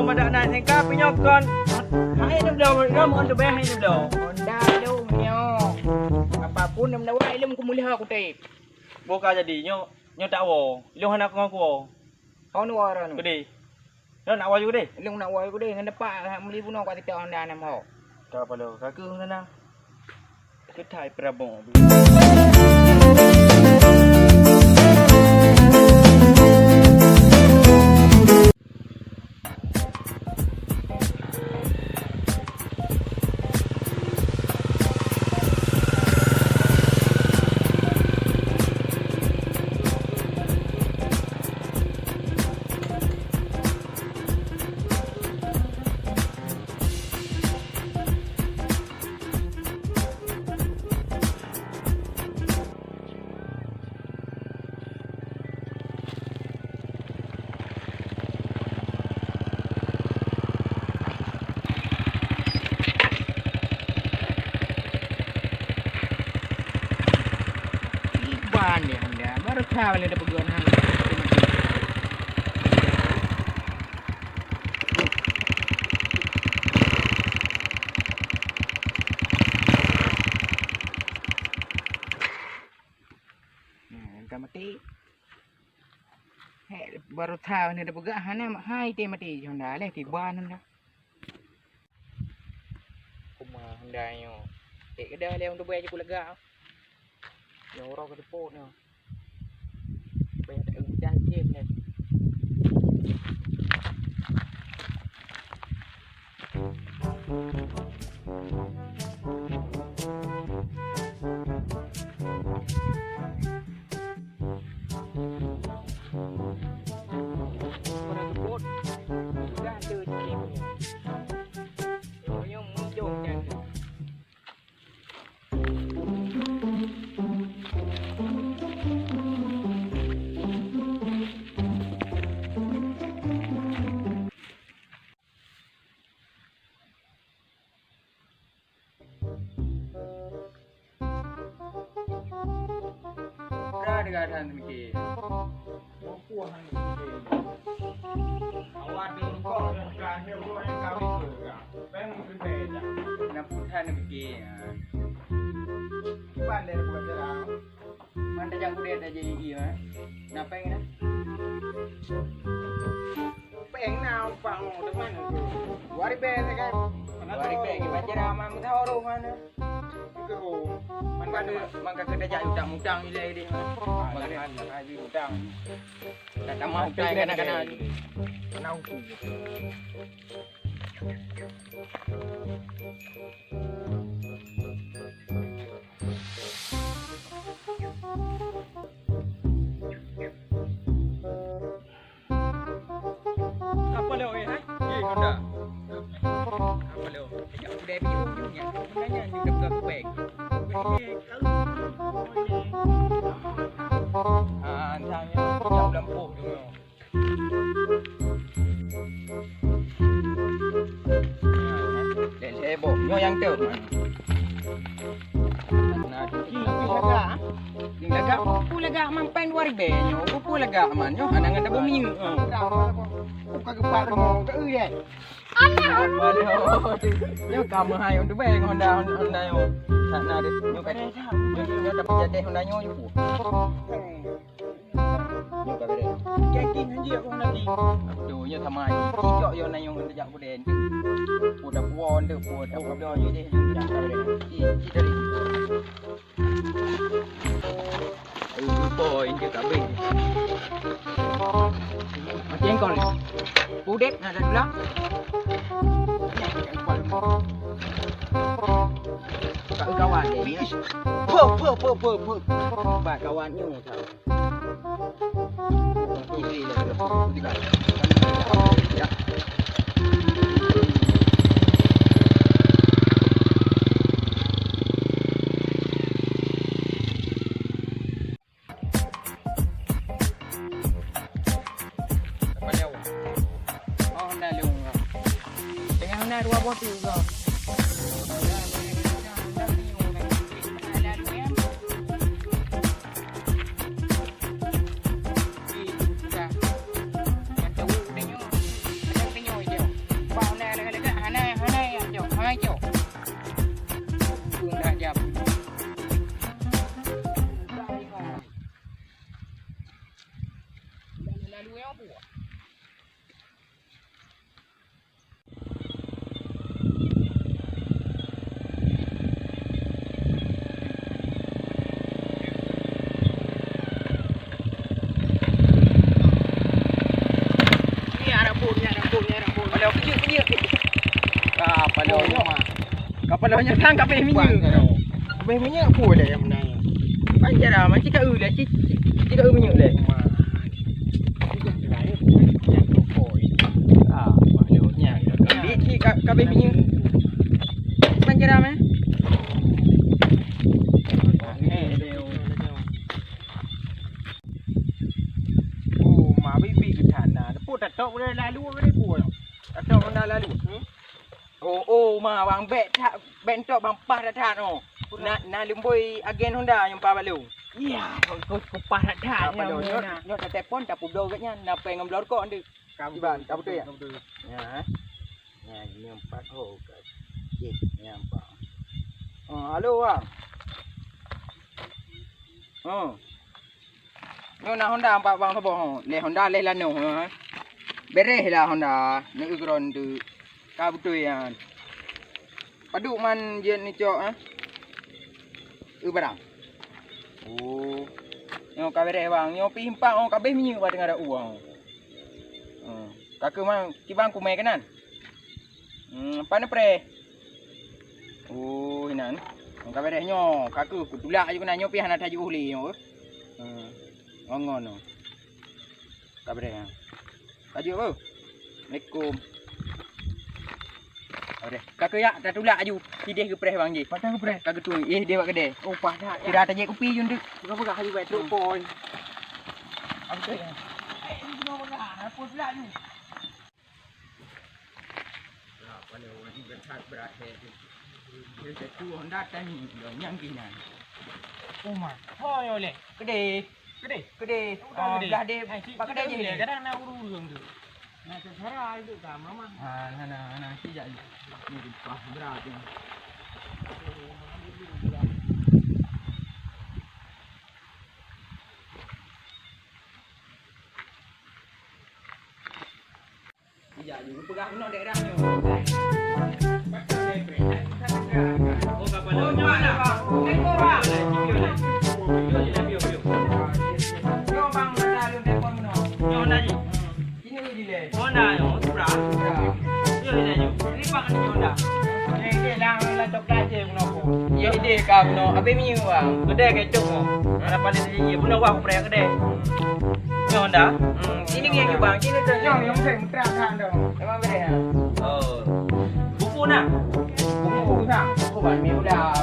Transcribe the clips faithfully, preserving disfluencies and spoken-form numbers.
Madak na sengka pih nyoe kon. Hai neubloe, lom on teubiet hai neubloe. Honda lôn nyoe. Apapun neubloe, ilôn kumuliha kutem. Boh ka jadi, nyoe, nyoe tak woe. Ilôn hana ngon kuwoe. Ho neuwoe droeneuh? Keudeh. Droeneuh nak woe ju keudeh? Ilôn nak woe ju keudeh, ngon teumpat meuli bunoe ka siteuk Honda nam ho. Ka paloe, ka keuh sana. Keuthai peurabong. Iban dia Honda, baru tahu dia peugah hang. Nah, ka mati. Hek, baru tahu ni dah peugah, hana hai teh mati Honda leh, tiba Honda. Kuma Honda nyoe. Hek, keudeh leh untuk bayar je ku lega. Nyoe uroe ka teupot nyoe. Bayar tak udah je nyoe. Ka teuka that teumiki. Awak dukong yang terakhir gua yang kawin tu, ya. Peng mungkin beda. Nak putar teumiki, ya. Kiban dari buat jalan. Man tajak udeb tajak gigi, eh. Na peng na? Peng na upah mo teman tu. Dua ribèe sagai. Dua ribèe kiban jera man meusaho roh man. Ke ho. Man ka, man ka keu tajak utang-utang ilèe deh. Man ka haji utang. Dak tamah utang kana-kana. Kana utang. Apa lewat, eh, hai? Eh, Honda. Apa lewat? Sejak aku dari ujungnya, sebenarnya ni dah bukan kupeng. Eh, kalau Ah, entah ni, jauh lampu tu. Lé-lé boh, nyoe nyang teuh. Nah, tu. Lagak, ha? Lagak, peue lagak man pèng dua ribèe nyoe? Peue lagak man nyoe? Hana ngon dabô minyeuk. Buka geupat rumoh, tak eu, eh? Alah. Nyoe ka meuhai untuk bèe ngon Honda, Honda nyoe. Sana deh. Nyoe ka, nyoe, nyoe dapat jadeh Honda nyoe, nyoe. Nyoe ka beres. Yakin hanjeuet aku lagi. Aduh, nyoe sama aja. Cicok yo na nyong sejak aku den. Udah puon deh, puon. Aku dah yo deh. Cicok deh. Cicok deh. Aduh, boy, injek kabeh. Macam kau ni. Pudet nak dah pulang. Kat kawan dia ni. Puh, puh, puh, puh, puh. Bak kawan nyoe tau. Teungoh na dua boh tu, Bro. Minyeuk, minyeuk, minyeuk. Ka paloe nyoe. Ka paloe nyoe kan ka abéh minyeuk. Abéh minyeuk peue lé nyang meunan? Panjara macam ka eu lé, ci, ci, ci ka eu minyeuk lé. Ah, paloe nyan. Ka abéh minyeuk. Panjara meh. Oh, ma bibi ke sana. Depu tatok boleh lalu ke depu. Tatok boleh lalu. Hmm? Oh, oh, ma bang bek tak, bek entok bang pah that-that oh. Na, na lumboi agen Honda nyang pah balong. Iya, kau, kau, kau pah that-that. Apa nyang lo? Nyoh, na. Nyoh tak telepon tak pudo kat nyan. Napa ngon blor kok ndeuk? Kamu Iban, betul, kamu betul ya? Kamu betul. Ya. Ya, ini empat oh. Cik, ini empat. Oh, halo bang. Oh. Nyoe na Honda bak bang saboh, ho. Lé Honda lé lanoh, ha. Beréh lah Honda, neu-eu kron tu. Ka beutôi nyan. Padub man jeuet neucok, ha. Eu barang. Oh. Nyoe ka beréh bang, nyoe pih empat, oh, ka abéh minyeuk bak teungoh da ueh, oh. Hmm. Ka keuh man, kiban kumé keunan. Hmm, pan neupreh. Oh, inan. Ka beréh nyoe, ka keuh kutulak aju keunan nyoe pih hana tajiôh lé nyoe. Hmm. Ngon-ngon nyoe. Ka beréh nyoe. Ka jeuet beuh. Assalamualaikum. Ka beréh. Ka keuh yak tatulak aju. Sidéh geupreh bang jih. Patah geupreh. Ka geutui. Eh, deh bak keudè. Oh, padah. Sira tajép kupi jun tu. Peugah-peugah aju baik trok poi. Apa tu? Eh, ini kena peugah. Apa pula aju? Apa ni orang berhak berat saya tu. Dia satu orang datang ni, dia nyang kena. Oh, ma. Oh, ya boleh. Kedai. Kedai? Kedai. Oh, kedai. Belah deh. Hai, cik, bak kedai je ni. Kadang nak urus-urus tu. Nak secara itu tak, Mama. Ah, hana, hana. Sijak je. Ni pas berat ni. Ijak ju geupeugah keunoe daerah nyoe. Oh, kapal laut nyoe na. Nyoe bang, masa lôn telepon keunoe. Nyoe na jih. Sini jih lé. Oh, na nyoe, Supra. Supra. Nyoe na nyoe. Ini bang ni nyoe na. Ini, ini lang, lang coklat je keunoe. Yo, ide ka bunoe, abéh minyeuk, bang. Gede ke cok mo. Ada paling tinggi, bunoe wah, kupreh gede. Nyoe dah. Hmm, ini dia, bang. Ini tu. Nyoe, nyoe, saya mutra kan tu. Emang beda ya? Oh. Buku na? Buku, buku, bang. Buku, bang. Ni udah.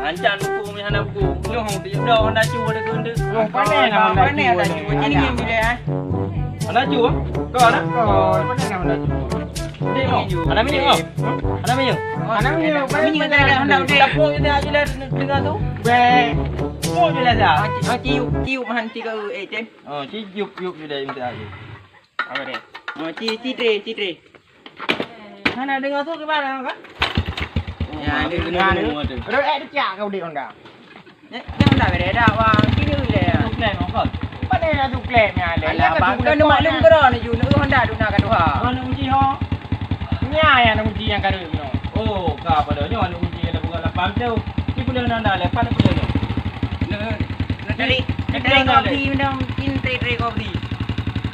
Lancar buku, ni hana buku. Nyoe, dia dah Honda Cu ada ke, ada. Oh, pandai lah Honda Cu. Ini yang bila, eh? Honda Cu, eh? Kau ada? Kau, pandai lah Honda Cu. Dek, oh. Anak minyak, oh. Anak minyak. Anak minyak, minyak dah, dah, dah, dah. Dapur je dah, je dah dengar tu. Beh. Semua je dah, dah. Ah, ci-, ah, ciup, ciup mahan tiga, eh, tem. Oh, ci-, yup, yup je dah, minta air. Apa dia? Oh, ci-, citre, citre. Hana dengar tu ke mana, kan? Ya, ada dengar tu. Ada, eh, dia cak kau dek Honda. Nyan, nyan Honda beda dak, bang. Sini ulèe. Tuklek mongkot. Pandai nak tuklek ni ada. Alah, bang, kau nak maklum kau ni ju, nak Honda duna ka tuha. Kau nak uji ho? Nya yang nak uji yang kara ni. Oh, ka pada nyoe nak uji ada buka lapan tu. Ni boleh Honda lepas ni boleh tu. Nak, nak cari, nak cari kopi mendang, kin cari, cari kopi.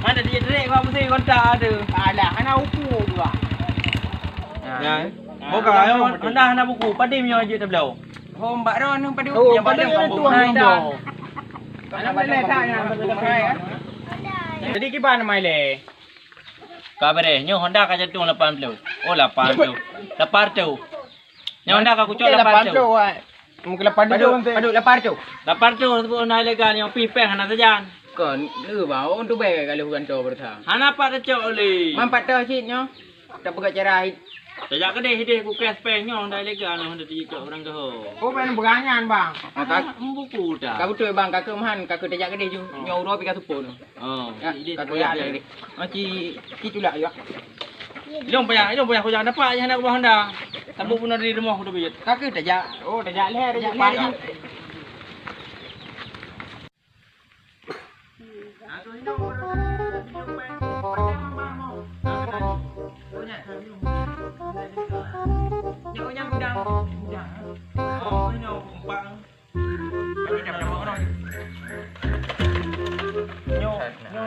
Mana dia cari kopi kontak ada. Alah, hana ukur juga. Ya. Buka, Honda hana buku, padé nyoe jeuet tabloe. Hom bak ron hom padu. Oh, nyang padu paling nyang kampung tuan hai dah. Honda. Anak boleh tak nyang padu hai, kan? Jadi kiban nama ile? Ka beres, nyoe Honda ka jatuh lapan puluh. Oh, lapan puluh. Lapan ratus. Nyoe Honda ka kucok lapan ratus. Mungkin lapan ratus. Padu, padu lapan ratus. Lapan ratus sebut Honda ilegal nyoe pih peng hana sajan. Kon, le ba, oh, tu bae kalau ganto berta. Hana pat tacok oleh. Mampat tacok cit nyoe. Tapeugah cara hit. Tajak keudeh, hideh ku cash peng nyoe, Honda ilegal nyoe, Honda tijicok urang keuhai. Oh, main berangan, bang. Ah, ka, ah, buku dah. Ka beutôi, bang, ka keumahan, ka keu tajak keudeh ju, oh, nyoe uroe pih ka seupôt. Oh, ya, jadi ka keu ya, ya, jadi. Ah, ci, ci tulak, ya. Ilong payah, ilong payah kujak dapat je anak buah Honda. Sambung pun dari rumah udah bijit. Ka keu tajak. Oh, tajak leh, tajak leh.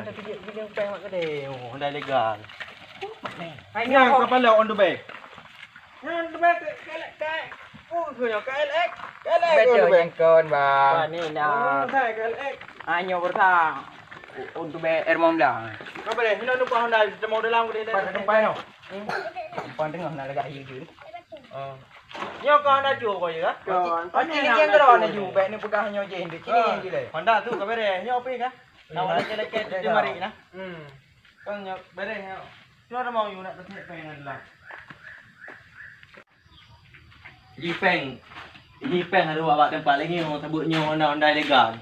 Kejap gini upah mak kedai. Oh, Honda ilegal. Hai, nyoe kapal laut on the bay. Nyoe on the bay ke, ke, ke, oh, tu nyoe, K L X. K L X on the bay. Betul, nyangkon, Bang. Wah, ni nak. Oh, hai, K L X. Ah, nyoe berta. On the bay air Mambla. Apa deh? Ini numpang Honda, kita mau dalam ke dia? Pada numpang, no. Numpang tengah nak lagak air je. Oh. Nyoe ka Honda ju ko ya? Ko, Honda ju. Baik ni peugah nyoe je, Hendrik. Sini je le. Honda tu ka bereh. Nyoe api kah? Nak leket-leket di mari nah. Hmm. Kan nyoe bereh nyoe. Nyoe ada mau you nak tetek peng adalah. Ji peng. Ji peng ada awak tempat lagi, oh, sabut nyoe Honda, Honda ilegal.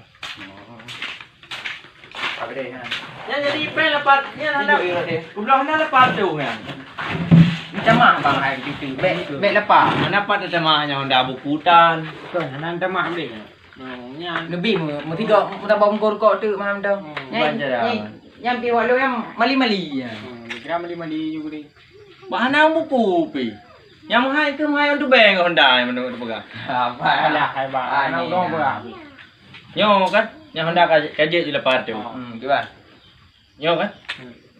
Apa deh, ha? Nyan jadi peng lepas, nyan Honda. Kubloe Honda lepas tu nyan. Macam mana bang hai cuti? Bek, bek lepas. Mana pat ada mah nyoe Honda buku tan. Bukan, Honda mah ambil. Oh, nyan. Lebih mu, mesti kau mutabak mengkor kau tu maham tu. Hmm, nyan, nyan, nyan pi walau yang mali-mali ya. Hmm, kira mali-mali juga deh. Bak hana buku pi. Nyang meuhai keu meuhai on the bay ngon Honda nyang meunurot peugah. Alah, hai bang. Hana udong peugah. Nyoe kan, nyang Honda ka, ka jeuet ju lapar tu. Hmm, kiban. Nyoe kan?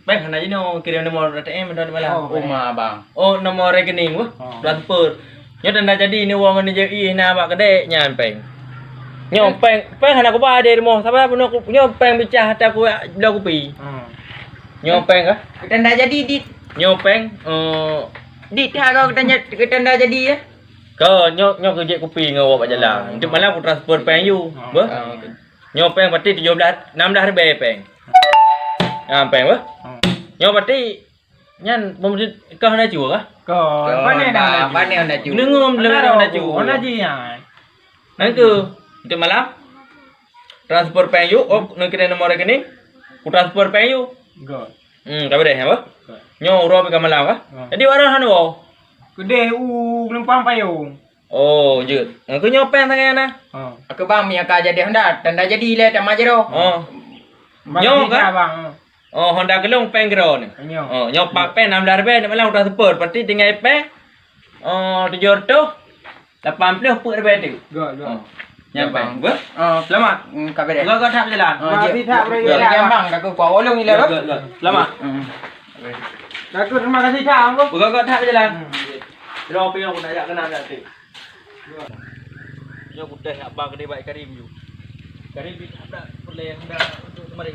Bang hana jinoe kirim nomor A T M dah malam. Oh, ma bang. Oh, nomor rekening weh. Transfer. Nyoe tanda jadi ni wong ni je ih na bak kedek nyan peng. Nyoe peng, peng hana kuba di rumoh. Sabar bunoe ku, nyoe peng bicah ata ku bloe kupi. Hmm. Nyoe peng kah? Tanda jadi di Nyoe peng, eh, di teuhah kau keutanda, keutanda jadi, ya? Kau nyoe, nyoe keu jeuet kupi ngon awak bak jalan. Untuk malam ku transfer peng you. Beuh? Nyoe peng berarti tujoh blaih, nam blaih ribèe peng. Ha, peng beuh? Nyoe berarti nyan peumeusit kah na cue kah? Kau, pane na cue? Pane na cue? Deungoe, deungoe na cue. Nang keu, untuk malam? Transfer peng you, oh, nang keu nomor rekening. Ku transfer peng you. Good. Hmm, ka beureh, apa? Nyoe uroe pih ka malam kah? Ha. Jadi, awak hana woe? Keudeh u geulumpang payong. Oh, jeuet. Ngon keu nyoe peng sagai na? Ha. Aku bang, meunyo ka jadi Honda, tanda jadi lé tamah jaroe. Oh. Nyoe kah? Bang. Oh, Honda keulong peng keudroe ni. Nyoe. Oh, nyoe pat peng nam blaih ribèe, malam udah seupôt. Berarti tinggai peng, oh, tujoh reutôh. Lapan ploh peuet ribèe tu. Gak, gak. Oh. Nyan peng. Beuh? Oh, selamat. Hmm, ka beres. Gak, gak that jalan. Oh, makasih that, bro. Gak, gak, bang, dah ku kuah olong ni lah, bro. Gak, gak. Selamat. Hmm. Dah ku terima kasih that, bro. Gak, gak that jalan. Hmm. Terima kasih, aku nak jak kenal nanti. Nyoe kuteh abang keudeh bak Karim ju. Karim bit haba peureulèe Honda untuk teumari.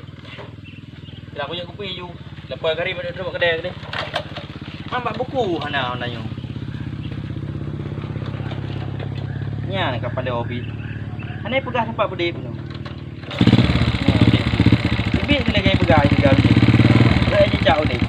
Kira kuyeuk kupi ju. Lepas Karim ada trok keudeh keudeh. Mam bak buku hana Honda nyoe. Nyan ka pada hobi. Hana peugah tempat peudeh pun. Nyan hobi. Ubit lagèe peugah juga. Dah jijak udeh.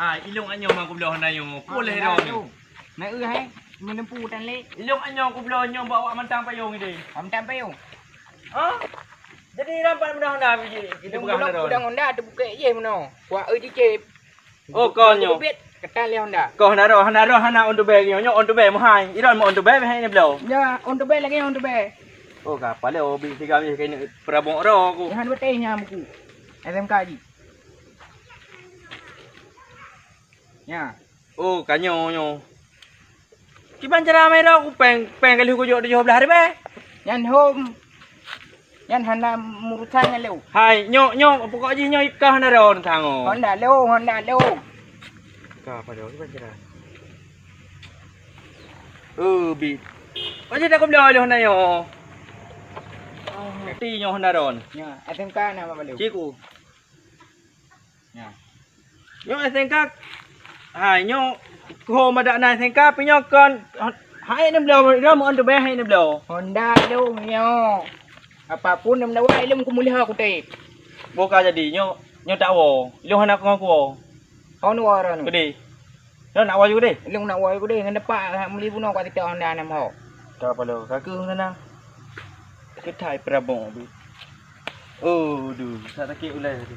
Ha, ilong anyong ma kubloe Honda nyoe. Ku leh dah nyoe. Na eu hai, meuneupu tan lé. Ilong anyong kubloe nyoe bak awak mantang payong ideh. Mantang payong. Ha? Jadi rampat meunan Honda biji. Kita peugah Honda. Udang Honda teubukek jeh meunoe. Kuah eu cicip. Oh, kon nyoe. Bit ketan lé Honda. Kon Honda roh, Honda roh hana on the bay nyoe. Nyoe on the bay meuhai. Iron meuon the bay meuhai ni bloe. Ya, on the bay lagèe on the bay. Oh, ka pale obi tiga mih kena perabot roh aku. Jangan beuteh nya buku. S M K ji. Nya. Oh, ka nyoe nyoe. Kiban cara meuroe ku peng, peng ka lheueh kujok tujoh blaih ribèe. Nyan hom. Nyan hana murusan nyan leu. Hai, nyoe, nyoe, pokok jih nyoe ka hana ron tango. Honda leu, Honda leu. Ka pada kiban cara. Oh, bit. Pajih dah kubloe lheueh Honda nyoe. Oh, ti nyoe Honda ron. Nya, S M K na balu. Ciku. Nya. Nyoe S M K. Hai, nyoe ho madak na S M K, pi nyoe kon hai ni bloe, ram on the bay hai ni bloe. Honda lom nyoe. Apapun nam dawa ilom ku mulia ku tep. Boh ka jadi nyoe, nyoe tak wo. Ilom hana ku ngaku wo. Hon wo ran. Gede. Lo nak woe deh. Lôn nak woe deh ngon depak meuli bunoe kat siteuk Honda nam ho. Ka palo, ka keuh sana. Keuthai perabong tu. Oh, duh, sa sakét ulai tu.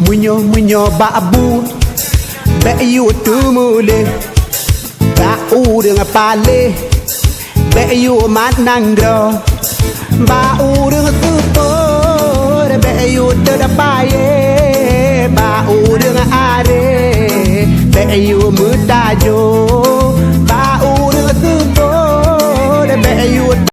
Meunyoe-meunyoe bak bu, bèk yue teumuléh. Bak ureueng paléh, bèk yue mat nanggroe. Bak ureueng seupôt, bèk yue teudeuk payé. Bak ureueng aré, bèk yue meutajo.